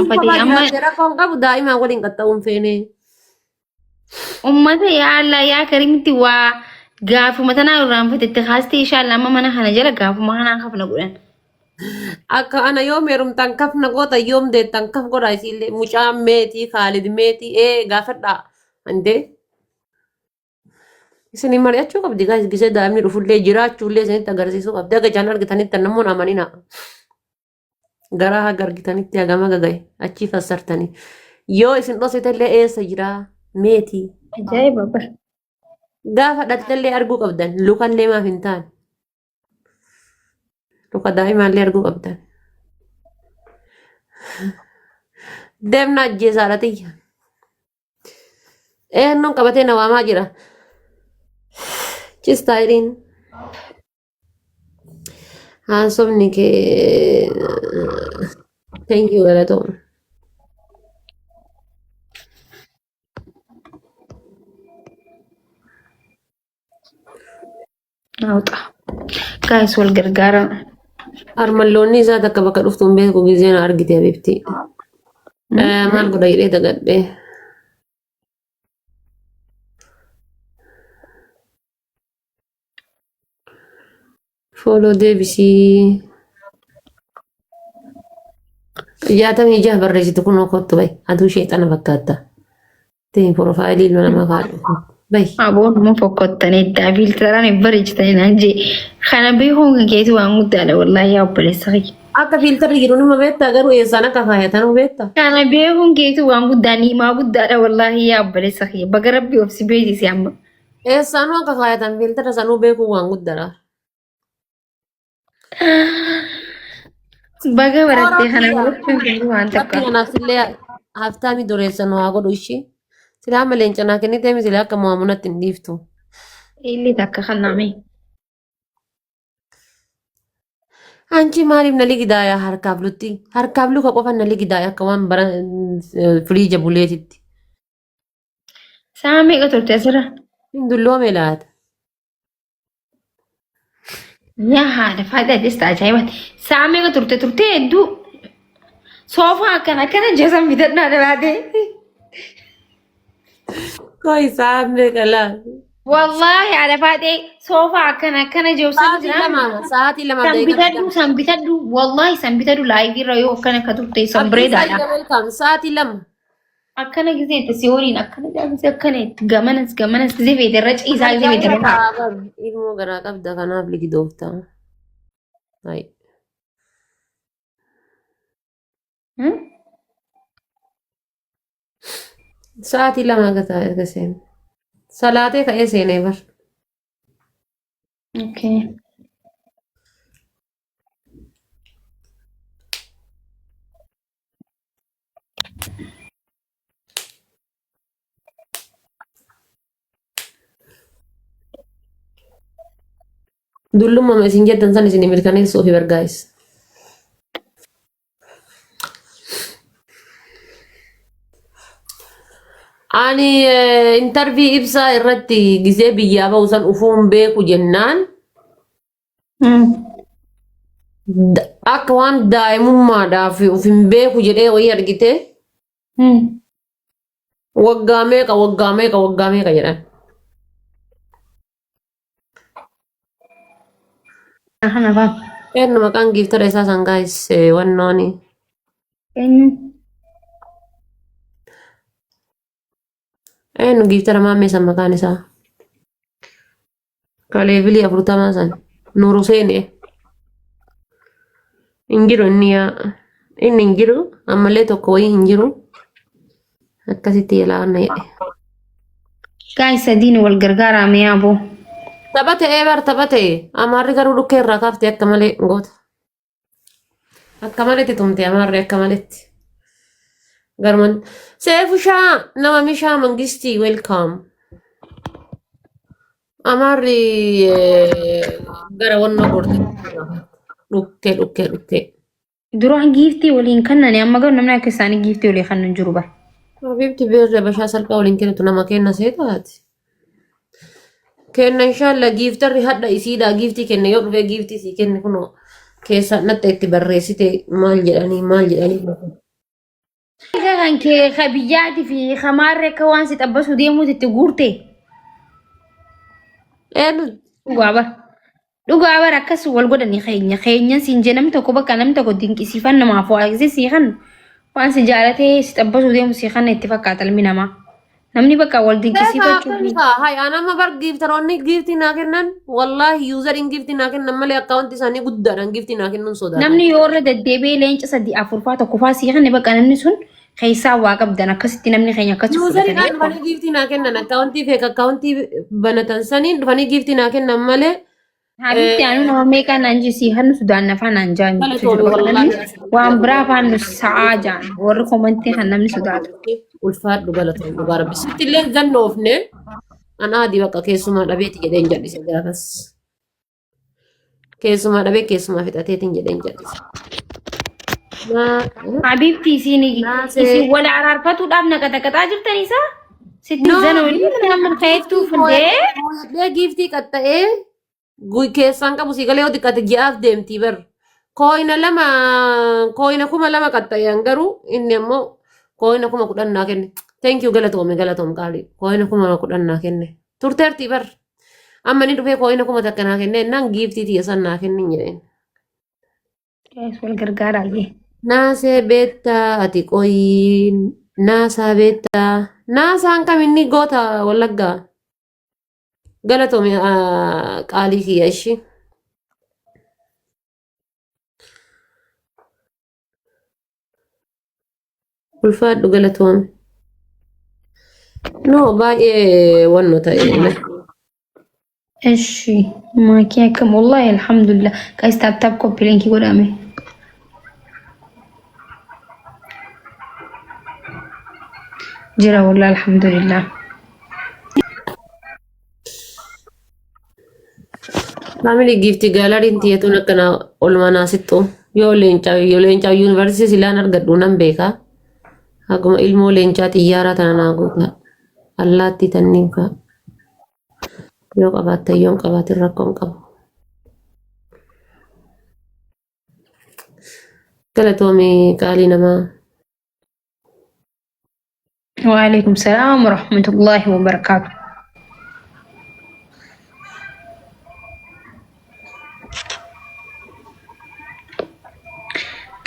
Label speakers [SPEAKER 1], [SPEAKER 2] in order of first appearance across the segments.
[SPEAKER 1] Isiin
[SPEAKER 2] irraanfatee
[SPEAKER 1] kophaa
[SPEAKER 2] amma
[SPEAKER 1] jiraatte rakkoon qabu daa'imaa waliin qaxxa'uu hin feene.
[SPEAKER 2] ummata yaa Allah yaa Karimitti waa gaafuma tanaa irraanfate itti kaastee inshallah amma mana kana jala gaafuma kanaa kafna godhan.
[SPEAKER 1] Akka ana yoom heerumtan kaf na goota yoom deettan kaf godha isiillee mucaan meetii Kaalid meetii ee gaafadhaa andee. Isin mari'achuu qabdi guys gisee daa'imni dhufullee jiraachuullee isinitti agarsiisuu qabdi akka ijaan argitanitti namoonni amanina. Garaa haga argitanitti hagam haga gahe achii fassartanii. Yoo isin dhositellee eessa jiraa meetii.
[SPEAKER 2] Ajaa'iba bar.
[SPEAKER 1] Gaafa dhaltellee arguu qabdan lukallee maaf hin taane. Luka daa'imaallee arguu qabdan. Deemna ajjeesaadha tiyya. Eenyuun qabatee na waamaa jira. Cistaayiliin. Haasofni kee thank you galatoom.
[SPEAKER 2] Naawxa. Guys wal gargaara.
[SPEAKER 1] Armalloonni isaa takka bakka dhuftu hin beeku gizee na argite habibti. Maal godha jedhee dagadhee. Follow deebisii. 66 barreessitu kunoo kottu bahi. Aduu sheexana fakkaatta. Ta'in profaayilii ilma namaa kaadhu. Bahi.
[SPEAKER 2] Aboon immoo fokkottanii iddaa fiiltaraan hin bareechitanii naan jee. Kana beekuun kan keeti waan guddaadha wallaahi yaa obboleessa kiyya.
[SPEAKER 1] Akka fiiltarri jiru nima beektaa garuu eessaan akka kaayatanuu beektaa?
[SPEAKER 2] Kana beekuun keeti waan guddaa niimaa guddaadha wallaahi yaa obboleessa kiyya. Baga rabbi of si beeksise amma.
[SPEAKER 1] Eessaanuu akka kaayatan fiiltara sanuu beekuun waan guddaadha.
[SPEAKER 2] Baga barattee kana barachuun keeti waan takka.
[SPEAKER 1] Rabbi kanaaf illee haftaami dureessa nu haa godhu ishii. Silaa amma leenca naa kennitee misile akka mo'amunatti hin dhiiftu.
[SPEAKER 2] Illee takka kan naame.
[SPEAKER 1] Anchi maaliif na ligidaaya harkaaf lutti? Harkaaf luka qofa na ligidaaya akka waan bara firiija buleetitti.
[SPEAKER 2] Sa'a meeqa turte asirra?
[SPEAKER 1] Hin dulloome laata?
[SPEAKER 2] Yaa haadha faayidaa ajjeesta ajaa'ibaati. Sa'a meeqa turte turte hedduu soofaa akkana akkana jeesan bitadhaa dalaatee.
[SPEAKER 1] Koi sa'a meeqa laata?
[SPEAKER 2] Wallaahi haadha faaxee soofaa akkana akkana jeesan
[SPEAKER 1] Sa'aatii
[SPEAKER 2] jira.
[SPEAKER 1] lama sa'aatii lama
[SPEAKER 2] San
[SPEAKER 1] daqiiqaa
[SPEAKER 2] bitadhu
[SPEAKER 1] 20.
[SPEAKER 2] san bitadhu wallaahi san bitadhu laayivii irra yoo akkana akka turte san
[SPEAKER 1] Abdii
[SPEAKER 2] bareedaadha.
[SPEAKER 1] Saayida welcome sa'aatii 2.
[SPEAKER 2] Akkana gisee itti si waliin akkana gisee akkana itti gamanas gamanas gisee feete irra ciisaa gisee feete irra ta'a.
[SPEAKER 1] Ilmoo garaa qabda kanaaf ligidoofta. Hai. Sa'aatii 2 akka taa'e erga seene. Salaatee ka'ee seenee bar.
[SPEAKER 2] Okay.
[SPEAKER 1] Dullummaa isin jettan san isin mirkaneessuu fi bargaa'is. Ani intarvii ibsaa irratti gisee biyyaa ba'u san ufuun beeku jennaan Akka waan daa'imummaadhaaf of hin beeku jedhee wayii argite waggaa meeqa waggaa meeqa waggaa meeqa jedhan.
[SPEAKER 2] Kana faa.
[SPEAKER 1] Eenyu maqaan giiftara isaa san gaayis wannooni.
[SPEAKER 2] Eenyu?
[SPEAKER 1] Eenyu giiftara maammee san maqaan isaa? Kaleevilii 40 san. Nuur Huseen hin jiru inni yaa inni hin jiru ammallee tokko wayii hin jiru akkasitti yalaanna jedhe.
[SPEAKER 2] Guys sadiin wal gargaaraa mee aboo.
[SPEAKER 1] Tapha ta'ee bar tapha ta'e amaarri garuu dhukkee irraa kaafte akka malee goota. Akka maletti tumte amaarri akka maletti. Garman seefushaa nama mishaa mangistii welcome. Amaarri gara wannoo gorte dhukkee dhukkee dhukkee.
[SPEAKER 2] Duraan giiftii waliin kannani amma garuu namni akka isaanii giiftii walii kannu hin jiru bara.
[SPEAKER 1] Habiibti beerri bashaa salphaa waliin kennitu nama kenna seetaati. Kenna inshaalla giiftarri hadha isiidha giiftii kenne yoo dhufee giiftii sii kenne kunoo keessaan dhatte itti barreessite maal jedhanii maal jedhanii.
[SPEAKER 2] Kan kee ka biyyaatii fi kamaarree akka waan si xabbasuu deemuuti itti guurte.
[SPEAKER 1] Eenyu?
[SPEAKER 2] Dhugaa bara. Dhugaa bara akkas wal godhanii keenya keenyan siin jee namni tokko bakka namni tokko dinqisiifan namaaf waa gisee sii kan waan si jaalatee si xabbasuu deemu sii kan itti fakkaata ilmi namaa. Namni bakka wal dinqisiifachuu
[SPEAKER 1] Hay an amma bar giiftaroonni giiftii naa kennan wallaahi yuuzariin giiftii naa kennan malee akkaawunti isaanii guddaadhaan giiftii naa kennuun sodaatan.
[SPEAKER 2] Namni yoo irra deddeebi'ee leenca sadii afurfaa tokkofaa sii kan bakka namni sun keessaa waa qabdan akkasitti namni keenya akkasitti
[SPEAKER 1] Yuuzariidhaan
[SPEAKER 2] fudhatanii.
[SPEAKER 1] dhufanii giiftii naa kennan akkaawuntii feek akkaawuntii banatan saniin dhufanii giiftii naa kennan malee.
[SPEAKER 2] Habiibti anu nama meeqaa naan jee sii hannu sudaan nafaa naan jaan
[SPEAKER 1] Galatoomi wallaahi.
[SPEAKER 2] waan biraa afaan nu sa'aa jaan warri komantii kan namni sodaatu.
[SPEAKER 1] Ulfaadhu galatoomi dhugaa rabbi. Sitti illee zannoofne an aadii bakka keessumaa dhabeeti jedheen jal'ise gaafas. Keessumaa dhabee keessumaa fixateetiin jedheen jal'ise.
[SPEAKER 2] Habiibti isin
[SPEAKER 1] Naasee.
[SPEAKER 2] isin wal araarfatuudhaaf na qaxaqaxaa jirtan isaa sitti
[SPEAKER 1] No,
[SPEAKER 2] zanoonni nama keettuu fidee.
[SPEAKER 1] Moo'adhee giiftii qaxxa'ee keessaan qabu si galee yoo xiqqaate ji'aaf deemtii bar. Kooyina lama kooyina 2000 qaxxa'een garuu inni ammoo kooyina 10,000 naa kenne. Thank you galatoome galatoom qaalii. Kooyina 10,000 naa kenne. Turteertii bar. Amma inni dhufee kooyina 1000 naa kenne jennaan giiftii tiyya san naa kenni jedheen.
[SPEAKER 2] Guys, wal gargaaraa jee.
[SPEAKER 1] Naasee beektaa ati qoyi naasaa beektaa naasaan kam inni goota wallaggaa galatoomi qaalii kiyya ishii. Ulfaadhu galatoomi. No baay'ee wanno ta'e.
[SPEAKER 2] Eshi maakii akkam wallahi alhamdulillah guys tap tap copy link godhame. Jira wallahi alhamdulillah.
[SPEAKER 1] Faamilii giifti gaalariin tiyyatuun akkana olma naasixxu yoo leencaa yoo leencaa yuunivarsiitii silaan argadhu nan beeka. Haguma ilmoo leencaa xiyyaaraa tana naa guuta. Allaattii tanniin fa'a. Yoo qabaatte yoo hin qabaatin rakkoo hin qabu. Galatoomi qaalii namaa.
[SPEAKER 2] Waalaikum salaam warahmatullahi wabarakatuh.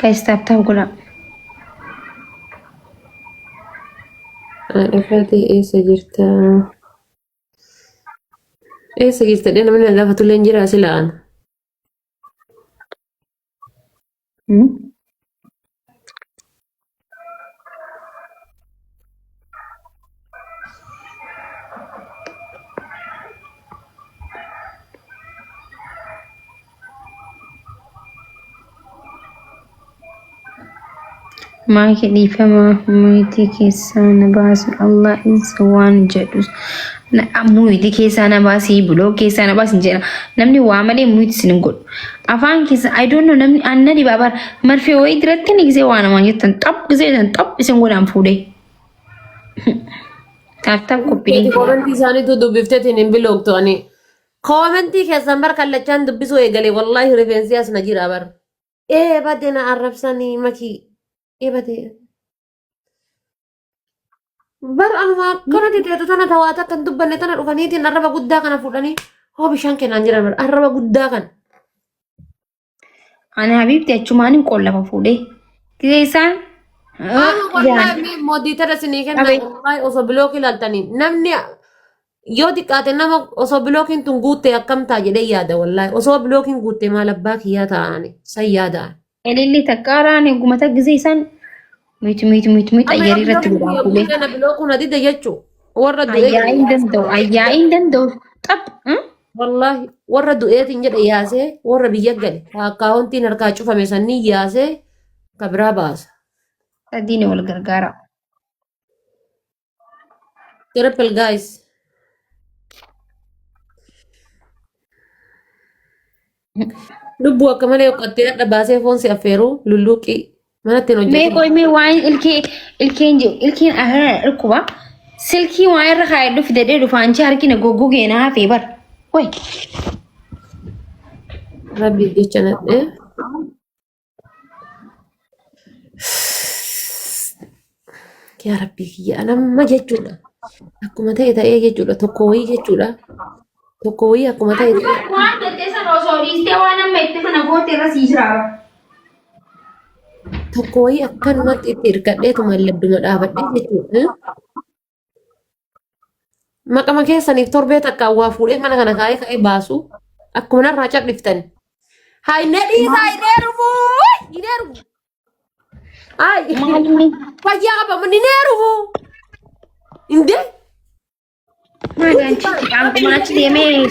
[SPEAKER 2] Guys tap tap godhaa.
[SPEAKER 1] Dhufeeti eessa jirta? Eessa jirta? Namni na gaafatullee hin jira sila ana.
[SPEAKER 2] Maaki dhiifama muyitii keessaa na baasi Allah isa waan jedhu muyitii keessaa na baasi buloo keessaa na baasi jedha namni waa malee muyitii isin hin godhu afaan keessa I don't know namni anna dhibaa bara marfee wayii diratti ni gisee waa namaan jettan xap gisee jettan xap isin godhaan fuudhee taaf taaf qophiin
[SPEAKER 1] Koomentii isaaniitu dubbifteetiin hin biloogtu ani. Koomentii keessan bar kallachaan dubbisuu eegale wallaahi rifeensi as na jira bar. Ee bade na arrabsanii makii. Ee bade. Bar anuma akkanatti teetu tana tawaata kan dubbanne tana dhufaniitiin arraba guddaa kana fuudhanii hoo bishaan kennaan jiran bar arraba guddaa kana.
[SPEAKER 2] Ani habiibti achumaan hin qollafa fuudhee gisee isaan
[SPEAKER 1] Amma wallaahi moodiitara isinii kenna
[SPEAKER 2] Abe.
[SPEAKER 1] wallaahi osoo bilookii ilaaltanii namni yoo xiqqaate nama osoo bilookiin tun guutte akkam ta'a jedhee yaada wallaahi osoo bilookiin guutte maal abbaa kiyyaa ta'ani san yaada.
[SPEAKER 2] Elilli takkaaraan eegumata gisee isaan miitu miitu miitu miitu
[SPEAKER 1] Amma yoo
[SPEAKER 2] ayyarii irratti
[SPEAKER 1] bilookiin
[SPEAKER 2] godhaan
[SPEAKER 1] kiyya
[SPEAKER 2] fuudhee.
[SPEAKER 1] guutte na bilookuun adida jechuu warra du'ee
[SPEAKER 2] Ayyaa hin danda'u ayyaa hin danda'u xaph.
[SPEAKER 1] Wallaahi warra du'eetiin jedhe yaasee warra biyya gale akkaawuntiin harkaa cufame sannii yaasee ka biraa baasa.
[SPEAKER 2] Sadiin wal gargaara.
[SPEAKER 1] Triple guys. Lubbuu akka malee hoqqattee hadha baasee foon si affeeruu lulluuqqii manatti hin
[SPEAKER 2] Mee
[SPEAKER 1] hojjetin.
[SPEAKER 2] qoy mee waan ilkee ilkeen jiru ilkeen ahara dhukkuba silkii waan irra kaayadhu fidadhee dhufa anchi harki na goggogee na hafee bar. Way
[SPEAKER 1] Rabbiif jecha nadhee. Yaa Rabbii kiyya anamma jechuudha. Akkuma ta'e ta'ee jechuudha. Tokko wayii jechuudha. Tokko wayii akkuma ta'e ta'ee.
[SPEAKER 2] Waan jettee sana osoo dhiistee waan amma itti kana goote irra sii jira.
[SPEAKER 1] Tokko wayii akkanumatti itti hirkadheetuma ladduma dhaabadhee jechuudha. Maqama keessaniif torbee takka waa fuudhee mana kana kaa'ee ka'ee baasu akkuma narraa cal'iftan. Hayi na dhiisaa hin heerumu! Hin heerumu! Hayi
[SPEAKER 2] Maalni
[SPEAKER 1] fayyaa qaba hin heerumu! Indee
[SPEAKER 2] maali achi qaamquma achi deemee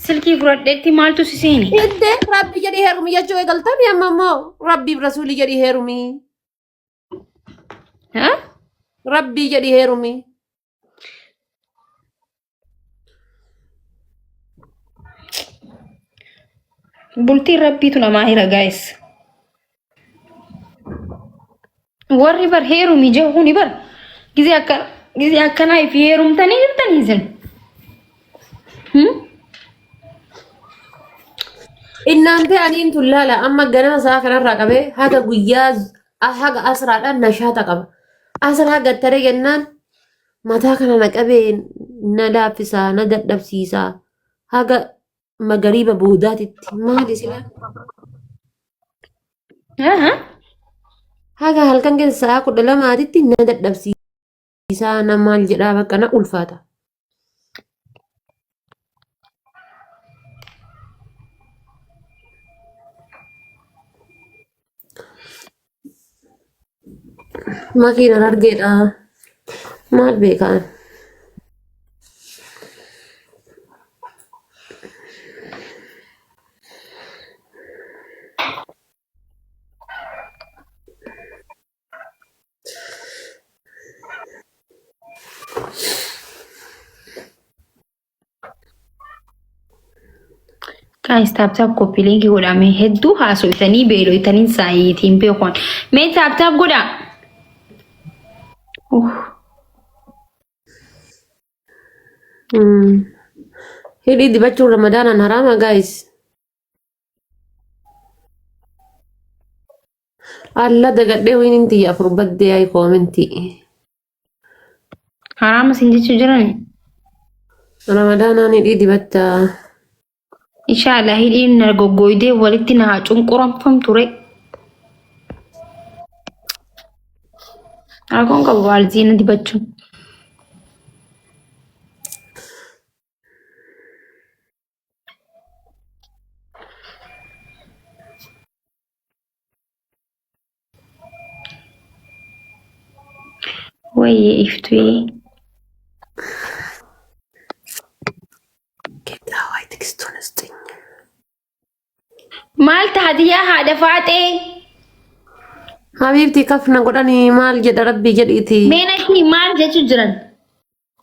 [SPEAKER 2] silkii fudhadheetti maaltu si seene?
[SPEAKER 1] Indee rabbi jedhii heerumi jechuu eegaltami amma immoo rabbiif rasuulii jedhii heerumi.
[SPEAKER 2] Ha?
[SPEAKER 1] Rabbii jedhii heerumi.
[SPEAKER 2] Bultiin rabbiitu namaa hira gaayis. Warri bar heerumi jedhu kuni bar gizee akka gizee akkanaa ifi heerumtanii jirtanii isin. Hmm?
[SPEAKER 1] Innaantee aniin tun laala amma ganama sa'a kanarraa qabee haga guyyaa haga asraadhaan nashaata qaba. Asraa gattaree jennaan mataa kana na qabee na laaffisaa na dadhabsiisaa haga magariiba boodaatitti maali sila
[SPEAKER 2] Aha.
[SPEAKER 1] haga halkan keessa sa'a 12titti na dadhabsiisaa na maal jedhaa bakka na ulfaata. Makiin argeedha. Maal beekaan?
[SPEAKER 2] Guys, tap tap copy link godhaa mee hedduu haasoftanii beeloytanii saayitiin beekuun. Mee tap tap godhaa. Uff.
[SPEAKER 1] Hidhii dibachuun ramadaanaan haraama guys. Alla dagadhee wayiniin tiyya afur baddee ayi koomentii.
[SPEAKER 2] Haraama sin jechuu jirani.
[SPEAKER 1] Ramadaanaan hidhii dibattaa.
[SPEAKER 2] Inshallah hidhiin na goggoydee walitti na haa cunquramfamtu re. Rakkoon qabu baalziina dibachuun. Wayyee iftuye.
[SPEAKER 1] ጌታ ሆይ ትዕግስቱን ስጠኝ።
[SPEAKER 2] Maal taati yaa haadha faaxee?
[SPEAKER 1] Habiibti kafna godhanii maal jedha rabbii jedhiiti.
[SPEAKER 2] Mee natti maal jechuu jiran?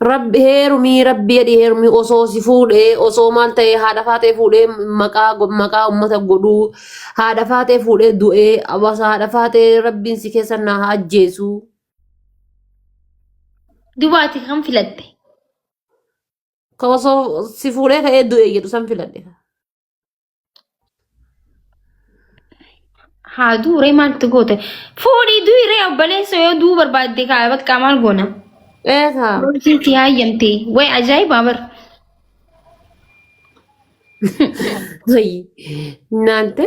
[SPEAKER 1] Rabbi heerumii rabbi jedhi heerumii osoo si fuudhee osoo maal ta'ee haadha faatee fuudhee maqaa maqaa uummata godhuu haadha faatee fuudhee du'ee abasa haadha faatee rabbiin si keessa na haa ajjeesu.
[SPEAKER 2] Duba ati kam filatte?
[SPEAKER 1] Ka osoo si fuudhee ka'ee du'ee jedhu san filadhe.
[SPEAKER 2] Haa duuree maaltu goote? Fuudhii du'i ree obboleessa yoo du'uu barbaadde kaa bakka maal goona?
[SPEAKER 1] Eekaa.
[SPEAKER 2] Roosiin si hayyamte. Way ajaa'ibaa bar.
[SPEAKER 1] Wayi. Naante.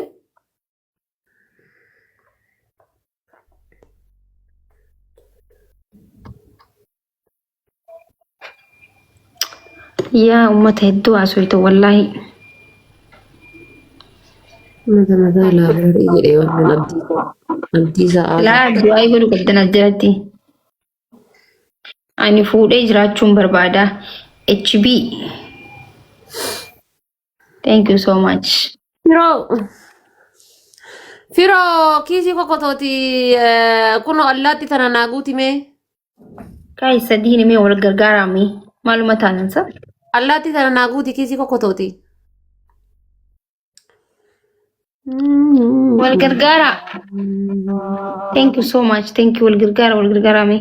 [SPEAKER 2] Yaa uummata hedduu haasofte wallaahi.
[SPEAKER 1] Mata mataa laabrarii jedhee waan abdii abdii sa'aa.
[SPEAKER 2] Laa du'aa godhu qabdan as jalatti. Ani fuudhee jiraachuun barbaada. HB. Thank you so much.
[SPEAKER 1] Firoo. Firoo kiisii kokotooti kunoo allaatti tana naa guuti mee.
[SPEAKER 2] Guys sadiin mee wal gargaaraa mee maaluma taanan sa?
[SPEAKER 1] Allaatti tana naa guuti kiisii kokotooti.
[SPEAKER 2] Wal gargaaraa. Thank you so much. Thank you wal gargaara wal gargaaraa mee.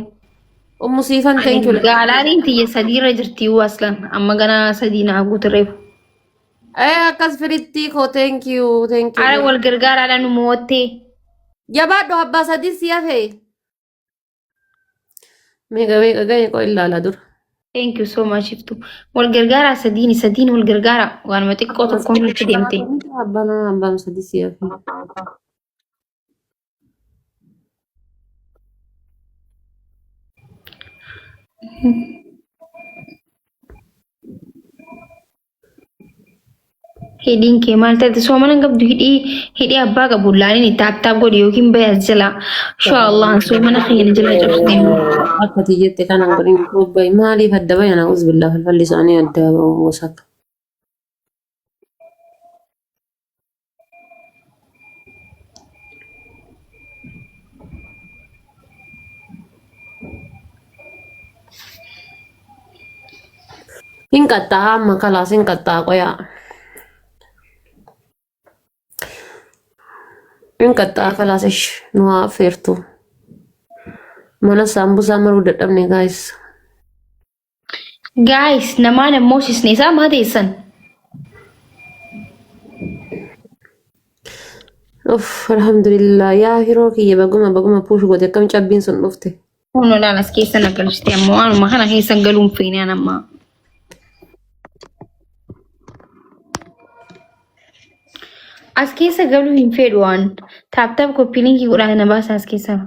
[SPEAKER 1] Ummu siifan thank you.
[SPEAKER 2] Gaalaariin tiyya sadiirra jirti yoo aslan amma ganaa sadii naa guutu reefu.
[SPEAKER 1] Akkas firittii koo thank you thank you.
[SPEAKER 2] Ara wal gargaaraadhaan nu mo'attee.
[SPEAKER 1] Jabaadhu abbaa sadii si hafe. Meeqa meeqa gahe qoy ilaalaa dura.
[SPEAKER 2] Thank you so much Iftu. Wal gargaaraa sadiini sadiin wal gargaaraa waanuma xiqqoo tokkoon nutti deemte.
[SPEAKER 1] Abbaan abbaan sadii si hafe.
[SPEAKER 2] Hidhiin kee maal taate soomana hin qabdu hidhii hidhii abbaa qabu laaliin taap taap godhi yookiin bahe as jalaa. Inshaa Allah soomana kiyya na jalaa cabsite.
[SPEAKER 1] Akka ati jette kanan godhin bobba'e maaliif adda bayan a'uuz billaa falfalli isaanii adda ba'u wasaka. Hin qaxxaa'a amma kalaas hin qaxxaa'a qoyaa. Hin qaxxaa'a kalaas ish nu haa affeertu. Mana saambusaa maruu dadhabne gaayis.
[SPEAKER 2] Guys namaan ammoo sisne isaa maa teessan?
[SPEAKER 1] Uff alhamdulillah yaa hiroo kiyya baguma baguma push goote akkam cabbiin sun dhufte.
[SPEAKER 2] Kun olaan as keessa na galchite ammoo waanuma kana keessa galuun feene an ammaa. As keessa galuu hin fedhu waan. Taap taap koppii linkii godhaa na baasa as keessa.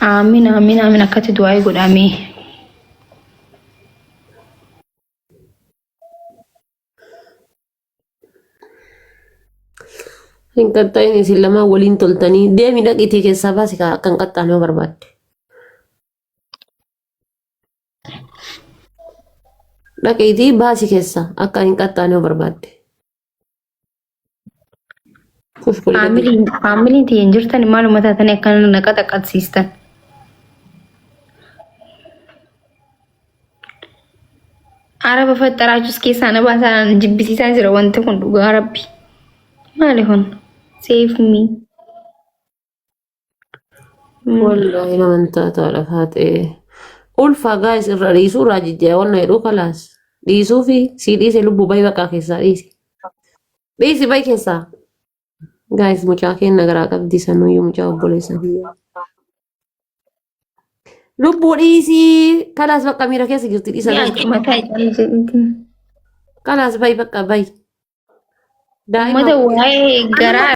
[SPEAKER 2] Aamin aamin aamin akkatti du'aa'ii godhamee.
[SPEAKER 1] Hin qaxxaa'in isin lamaan waliin toltanii deemi dhaqiitii keessaa baasi kaa akka hin qaxxaane yoo barbaadde. Dhaqiitii baasi keessaa akka hin qaxxaane yoo barbaadde. Kush godhi gadi.
[SPEAKER 2] Faamiliin faamiliin tiyya hin jirtan maaluma taatanii akkana na qaxaqatsiistan. Araba faxxaraachus keessaa na baasaa na jibbisiisaa jira wanti kun dhugaa rabbi. Maali kun? Save me.
[SPEAKER 1] Wallaahi naman taataadha faaxee. Ulfa gaayis irra dhiisuu irraa jijjiira wanna jedhuu kalaas. Dhiisuu fi sii dhiise lubbuu bayi baqaa keessaa dhiisi. Dhiisi bayi keessaa. Gaayis mucaa keenna garaa qabdi sanuyyuu mucaa obboleessa kiyyaa. Lubbuu dhiisii kalaas bakka miira keessa jirti dhiisa
[SPEAKER 2] Yaa
[SPEAKER 1] bayi.
[SPEAKER 2] mataa jedhamti.
[SPEAKER 1] Kalaas bayi bakka bayi. Daa'ima
[SPEAKER 2] Uummata waa'ee garaa